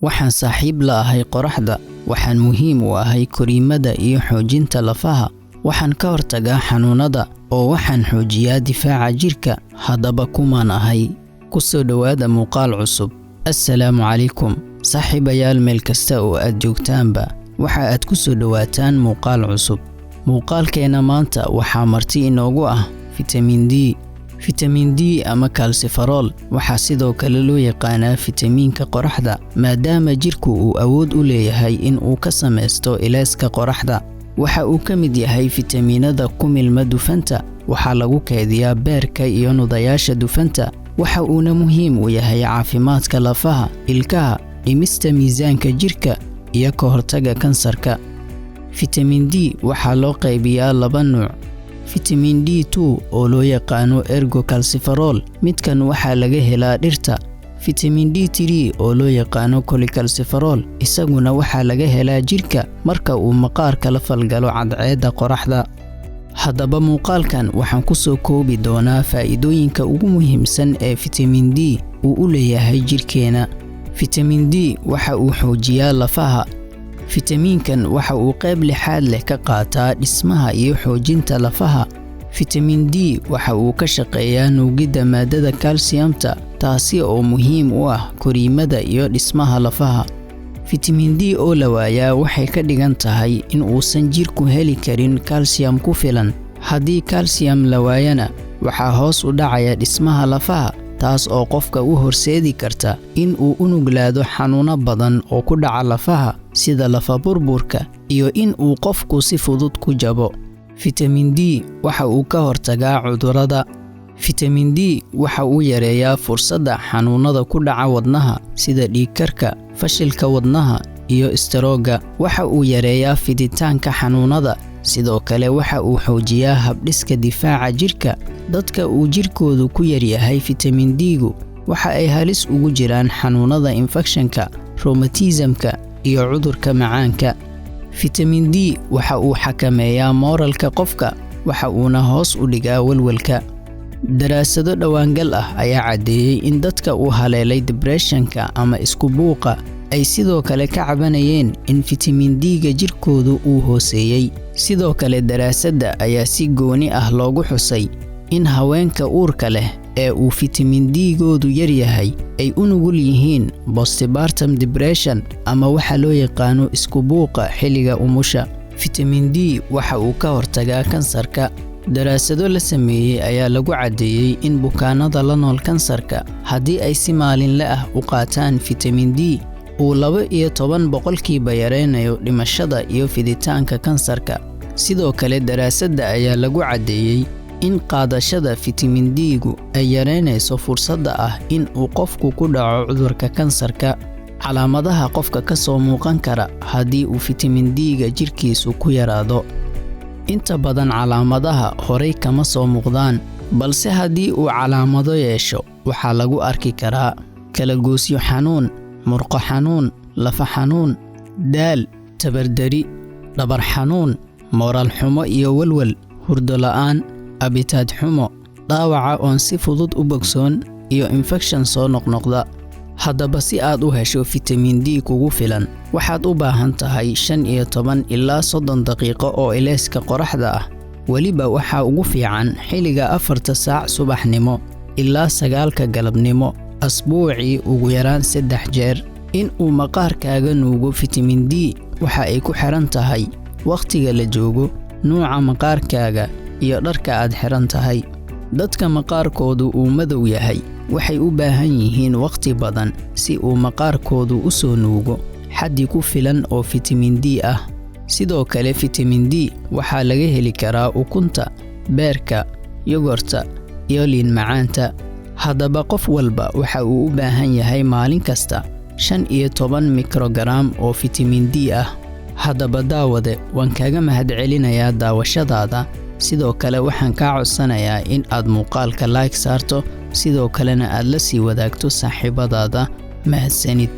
Waxaan saaxiib la ahay qoraxda. Waxaan muhiim u ahay koriimada iyo xoojinta lafaha. Waxaan ka hortagaa xanuunada oo waxaan xoojiyaa difaaca jirka. Haddaba kumaan ahay? Ku soo dhowaada muuqaal cusub. Assalaamu calaykum saaxiibayaal, meel kasta oo aad joogtaanba waxa aad ku soo dhowaataan muuqaal cusub. Muuqaalkeena maanta waxaa marti inoogu ah fitamiin D. Fitamiin D ama calciferol waxaa sidoo kale loo yaqaanaa fitamiinka qoraxda, maadaama jirku uu awood u leeyahay in uu ka samaysto ilayska qoraxda. Waxa uu ka mid yahay fitamiinada ku milma dufanta. Waxaa lagu kaydiyaa beerka iyo nudayaasha dufanta. Waxa uuna muhiim u yahay caafimaadka lafaha, ilkaha, dhimista miisaanka jirka iyo ka hortagga kansarka. Fitamiin D waxaa loo qaybiyaa laba nuuc: fitamiin D2 oo loo yaqaano ergocalciferol, midkan waxaa laga helaa dhirta; fitamiin D3 oo loo yaqaano cholecalciferol, isaguna waxaa laga helaa jirka marka uu maqaarka la falgalo cadceedda qoraxda. Haddaba muuqaalkan waxaan ku soo koobi doonaa faa'iidooyinka ugu muhiimsan ee fitamiin D uu u leeyahay jirkeena. Fitamiin D waxa uu xoojiyaa lafaha. Fitamiinkan waxa uu qayb lixaad leh ka qaataa dhismaha iyo xoojinta lafaha. Fitamiin D waxa uu ka shaqeeyaa nuugidda maadada kalsiyamta, taasi oo muhiim u ah koriimada iyo dhismaha lafaha. Fitamiin D oo la waayaa waxay ka dhigan tahay in uusan jirku heli karin kalsiyam ku filan. Haddii kalsiyam la waayana, waxaa hoos u dhacaya dhismaha lafaha, taas oo qofka u horseedi karta in uu u nuglaado xanuuno badan oo ku dhaca lafaha, sida lafa burburka iyo in uu qofku si fudud ku jabo. Fitamiin D waxa uu ka hortagaa cudurrada. Fitamiin D waxa uu yareeyaa fursadda xanuunada ku dhaca wadnaha sida dhiig-karka, fashilka wadnaha iyo istaroogga. Waxa uu yareeyaa fiditaanka xanuunada. Sidoo kale waxa uu xoojiyaa habdhiska difaaca jirka. Dadka uu jirkoodu ku yaryahay fitamiin D-gu waxa ay halis ugu jiraan xanuunada infekshanka, rheumatism-ka iyo cudurka macaanka. Fitamiin D waxa uu xakameeyaa mooralka qofka, waxa uuna hoos u dhigaa walwalka. Daraasado dhowaangal ah ayaa caddeeyey in dadka uu haleelay depression-ka ama isku buuqa ay sidoo kale ka cabanayeen in fitamiin D-ga jirkoodu uu hooseeyey. Sidoo kale daraasadda ayaa si gooni ah loogu xusay in haweenka uurka leh ee uu fitamiin D-goodu yaryahay ay u nugul yihiin postpartum depression ama waxa loo yaqaano isku buuqa xilliga umusha. Fitamiin D waxa uu ka hortagaa kansarka. Daraasado la sameeyey ayaa lagu caddeeyey in bukaanada la nool kansarka, haddii ay si maalinle ah u qaataan fitamiin D, uu 12% yareynayo dhimashada iyo fiditaanka kansarka. Sidoo kale daraasadda ayaa lagu caddeeyey in qaadashada fitamiin D-gu ay yareynayso fursadda ah in uu qofku ku dhaco cudurka kansarka. Calaamadaha qofka ka soo muuqan kara haddii uu fitamiin D-ga jirkiisu ku yaraado: inta badan calaamadaha horay kama soo muuqdaan, balse haddii uu calaamado yeesho waxaa lagu arki karaa kalagoysyo xanuun, murqo xanuun, lafa xanuun, daal, tabardari, dhabar xanuun, mooral xumo iyo walwal, hurdo la'aan, appetite xumo, dhaawaca oon si fudud u bogsoon iyo infekshan soo noqnoqda. Haddaba si aad u hesho fitamiin D kugu filan, waxaad u baahan tahay 15 ilaa 30 daqiiqo oo ilayska qoraxda ah. Weliba waxaa ugu fiican xilliga 4-ta saac subaxnimo ilaa 9-ka galabnimo, asbuucii ugu yaraan 3 jeer. In uu maqaarkaaga nuugo fitamiin D waxa ay ku xiran tahay wakhtiga la joogo, nuuca maqaarkaaga iyo dharka aad xiran tahay. Dadka maqaarkoodu uu madow yahay waxay u baahan yihiin wakhti badan si uu maqaarkoodu u soo nuugo xaddi ku filan oo fitamiin D ah. Sidoo kale fitamiin D waxaa laga heli karaa ukunta, beerka, yogurta iyo liin macaanta. Haddaba qof walba waxa uu u baahan yahay maalin kasta 15 mikrogaram oo fitamiin D ah. Haddaba daawade, waan kaaga mahadcelinayaa daawashadaada. Sidoo kale waxaan kaa codsanayaa in aad muuqaalka like saarto, sidoo kalena aad la sii wadaagto saaxiibadaada. Mahadsanid.